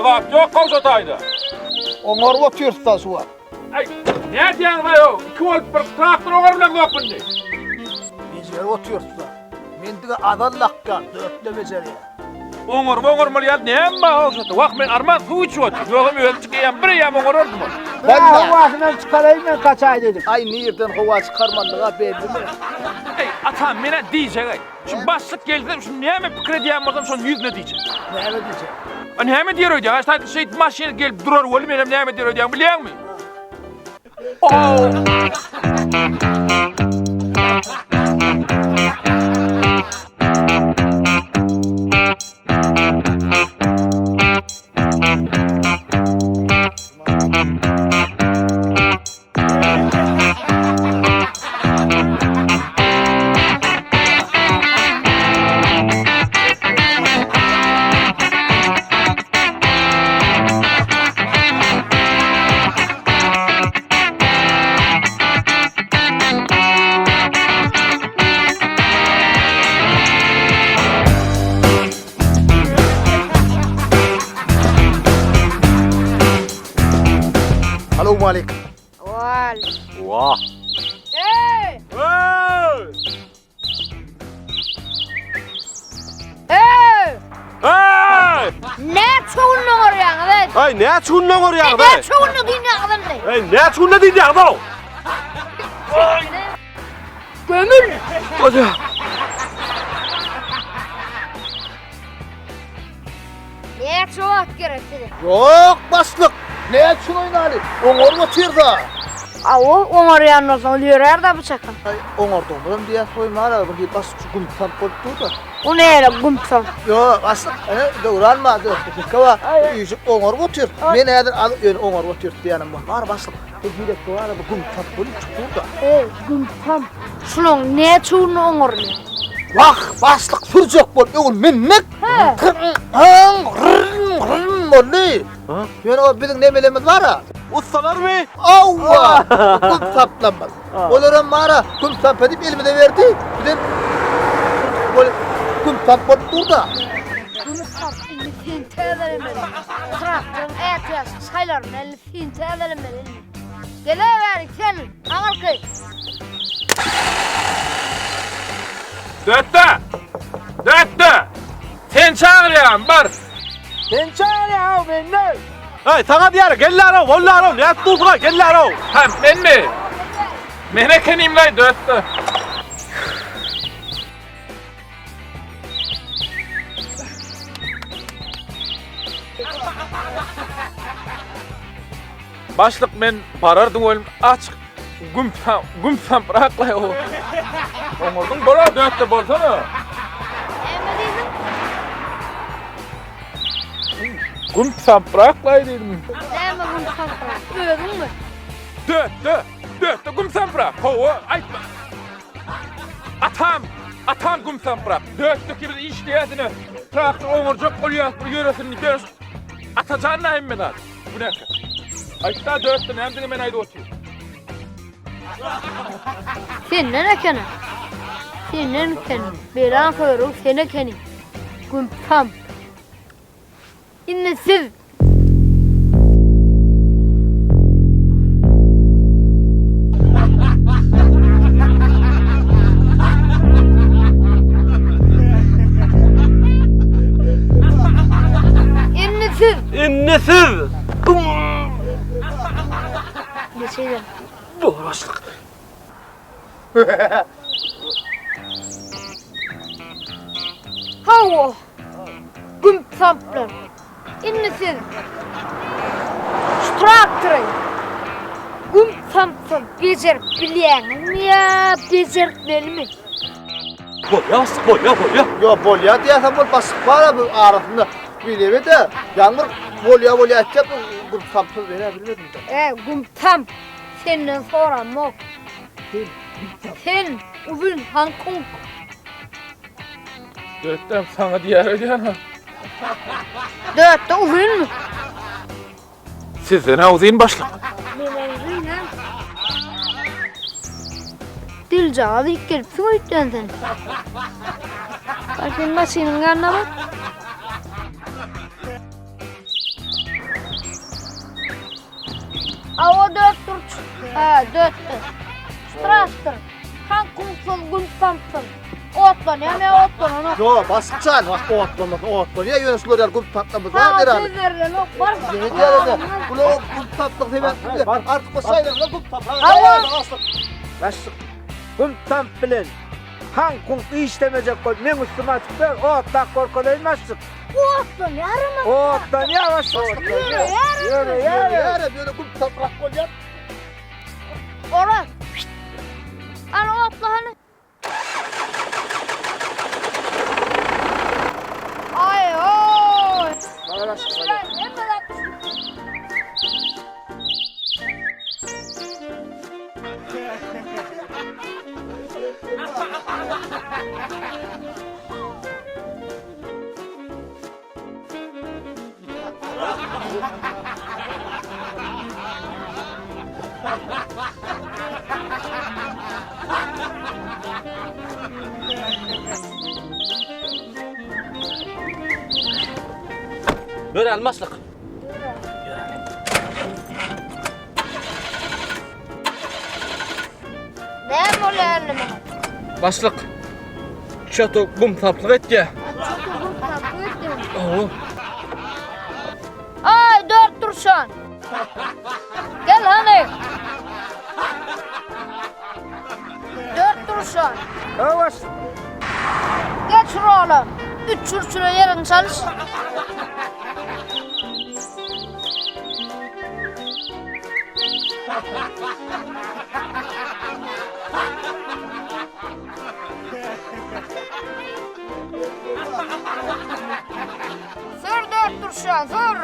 zat ýok gowşa taýda. Oňaryp otyrys-da şu wagt. Aý, nädýäňiz-aý-ow? Iki bolup bir traktor oňaryp bileňzok indi. Bejerip otyrys-da. Men diňe azal lakýan, dörtle bejerýän. Oňaryp oňarmaly ýaly näme bar gowşa? Wah, men arman suw içip otyryn. Ýogsam özüm çykaýan, bir eýýäm oňarardym ony. Walla. Howasynam çykaraýyn men kaçaý dedim. Aý, nirden howa çykarmalydygy-a bellimi? Eý, atam, men-ä diýjek-aý. Şu başlyk gelse, şu näme pikir edýän bolsam, şony ýüzüne diýjek. Näme diýjek? A näme diýer öýdýäň? Aý, şaýt şeýdip maşyn gelip durar weli, menem näme diýer öýdýäň, bilýäňmi? Salowmaleýkim. Wal. Wah. Ey! Hey! Ey! Hey! Näçe günde oňarýaňyz? ey? Hey, näçe günde oňarýaňyz? Hey, Näçe günde diýýäňiz indi? hey, näçe günde diýýäňiz? Gömül. Hoca. Näçe wagt gerek size? Ýok, başlyk. Näçe gün oýnaly? Oňaryp otyr-da. Aw, oňarýan bolsa ol ýörär-de bu çaka. Aý, oňardygymyzam diýýäs goýmara, bir hili başlyk şu güm-sam bolup dur-da. O näle güm-sam? Ýok, başlyk, ene, döwran bar, dörtde bar. Üýşüp oňaryp otyr. Men häzir alyp, ýöne oňaryp otyr diýýänim bar. Bar, başlyk, bir hili bar, bu güm-sam bolup dur-da. Eý, güm-sam. Şulaň näçe günde oňarylýar? Wah, başlyk sürjek bolup öwün minmek. Rrrn boldy. Ýöne o biziň nemelerimiz bar-a. Ussalarmy? Awwa, güm saplanmaz. Olaram bar-a, güm sap edip elimize berdi. Bizem bolup güm sap bolup dur-da. Güm sap indi sen täzelemeli. Traktoryň ätiýaçly şaýlaryny indi sen täzelemeli indi. Geleweri sen, aňyrky. Dötde! Dötde! Sen çagyrýan, bar! Sen çagyrýaň menden. Hey, saňa diýýär, gel-lärow, bol-lärow, nädip dursuň-aý, gel-lärow. Ha, menmi? Men ekenim-laý, dötde. Başlyk men barardym welin açyk güm-sam, güm-samraklaý o. Oňardyň bolar dörtde bolsana. Näme diýdiň? Güm-samraklaý diýdim. Näme güm-samprak? Özüňmi? Dörtde, dörtde güm-samprak. Hawa, aýtma. Atam, atam güm-samprak. Dörtdeki biz işleýäsine traktor oňarjak bolýas bir ýöresin diýip. Atajan da hemme zat. Bu näme? Aýtda dörtde näme diňe men aýdyp otyryn. Senden ekeni. Senden ekeni. Belan körüg sen ekeni. Gümpam. Indi siz Indi siz Indi siz. Geçelim. Bor başlyk. Hawa. Gümp samplar. Indi siz şu traktory gümp sampsyz bejerip bilýäňizmi ýa bejertmelimi? Bolýa başlyk, bolýa, bolýa. Ýok, bolýa diýýäsem bol, başlyk bar-a bu arasynda. Bilebe-de, ýaňy bir bolýa bolýa aýtjak, gümp sampsyz men-ä bilmedim-de. Ä, gümp samp, senden soramok. Sen uzyn haňkunk. Dörtdem saňa diýer öýdýän-ä. Dörtde uzynmy? Sizden-ä uzyn başlyk. Men uzyn hä? Diljagaz iýip gelipsiň öýtýän sen. Bar sen maşynyň ýanyna bar. Awa dört burç. Hä, dörtdür. Şu traktor. Han kumsuz, güm sampsyz. Otlanýar, men otlananok. Yo, basykçan, bak otlamasyn, otlanýar, ýöne şular ýaly güm taplamaz. Ha, söz berilenok, bar. Ýene diýerede, bular güm taplyk sebäpli artyk bir şaýlarla güm taplar. Hawa. Başlyk güm tamp bilen haň-kuň işlemejek bolup meň üstüme atyp ber, otlap görkezeýin başlyk. Otlanýarmy? Otlanýar başlyk. Ýöreýär. Ýöreýär. Ýöreýär, ýöne güm taprak bolýar. Oraz. Ana otla hany. Ay oy. Hemme zat düşüp. Ýöräli başlyk. Näme bolýar indi muňa? Başlyk. Çato gum saplyk etýä. Çato gum saplyk etýä. Owo. Ay dört durşan. Gel hany. Dört durşan. Ha başlyk. Geç rola. Üç çürçüre yerin çalış. Sür dört durşan, sür.